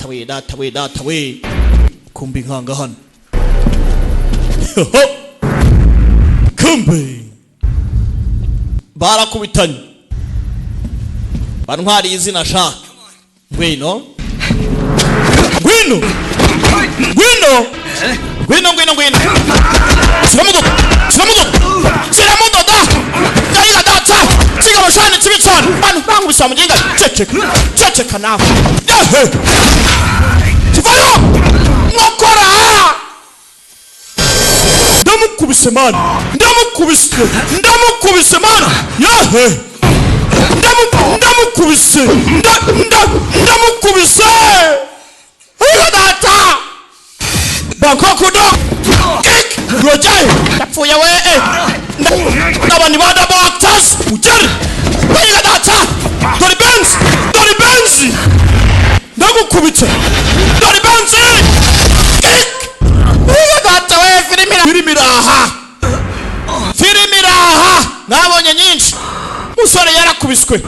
Tawe, data we, data we, kumbe inkanga hano. Kumbe barakubitanye, bantwariye izina sha. Ngwino, ngwino, ngwino, ngwino, ngwino, ngwino. Kiramudoda, kiramudoda, kiramudoda. Ndayiga data, kigabo shani kibi cyane. Bantu bankubise muginga. Ceceka, ceceka nawe. Yehe, kivayo nkokora. Ndamukubise man, ndamukubise, ndamukubise man. Yehe, ndamukubise, ndamukubise. Ayiga data, Bangkok dog kick rojaye. Ndapfuye we. Aba ni ba double actors. Ugere. Ayiga data, dore Benz, dore Benz, ndagukubita. Dore Benz kick. Ayiga data we, filimi, filimi iraha, filimi iraha. Nabonye nyinshi. Musore yarakubiswe.